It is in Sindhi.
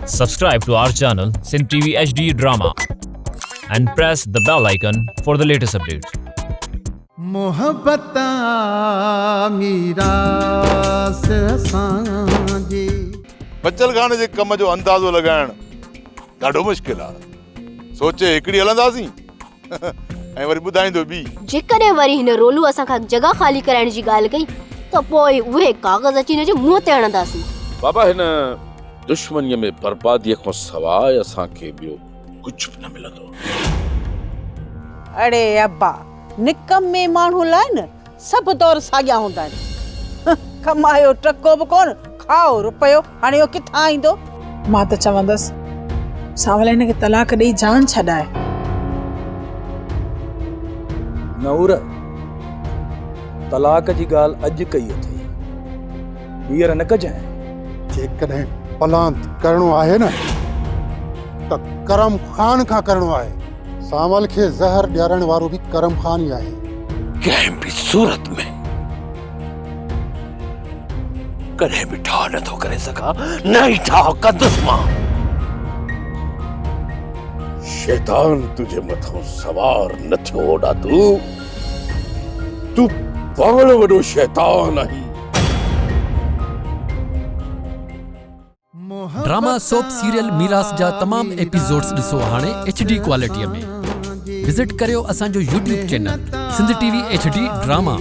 Subscribe to our channel Sindh TV HD Drama and press the bell icon for the latest updates. محبت آ ميراث اسان جي. بچل خان جي ڪم جو اندازو لڳائڻ ڏاڍو مشڪل آ. سوچي هڪڙي هلنداسين ۽ وري ٻڌائيندو ٻي. جيڪڏهن وري هن رولو اسان کان جڳهه خالي ڪرائڻ جي ڳالهه ڪئي ته پوء اهي ڪاغذ اچي هن جي منهن تي هڻنداسين. بابا هن دشمنيء ۾ برباديء کان سواء اسان کي ٻيو ڪجهه به نه ملندو. اڙي ابا نڪمي ماڻهو لاء نه سڀ دور ساڳيا هوندا آهن. ڪمايو ٽڪو به ڪونه، کائو رپيو، هاڻي اهو ڪٿان ايندو؟ مان ته چوندس سانول هن کي طلاق ڏئي جان ڇڏائي. نور، طلاق جي ڳالهه اڄ ڪئي اٿئي، ٻيهر نه ڪجانء. جيڪڏهن پلاند ڪرڻو آهي نه ته ڪرم خان کان ڪرڻو آهي. سانول کي زهر ڏيارڻ وارو به ڪرم خان ئي آهي. ڪنهن به صورت ۾ ڪڏهن به ٺاهه نه ٿو ڪري سگهان، نه ئي ٺاهه ڪندس مان. شيطان تنهنجي مٿان سوار نه ٿيو ڏاتو، تون پاڻ وڏو شيطان آهين. ڊراما سوپ سيريل ميراث جا تمام ايپيسوڊز ڏسو هاڻي ايڇ ڊي ڪوالٽي ۾ وزٽ ڪريو اسان جو YouTube channel Sindh T V H D drama.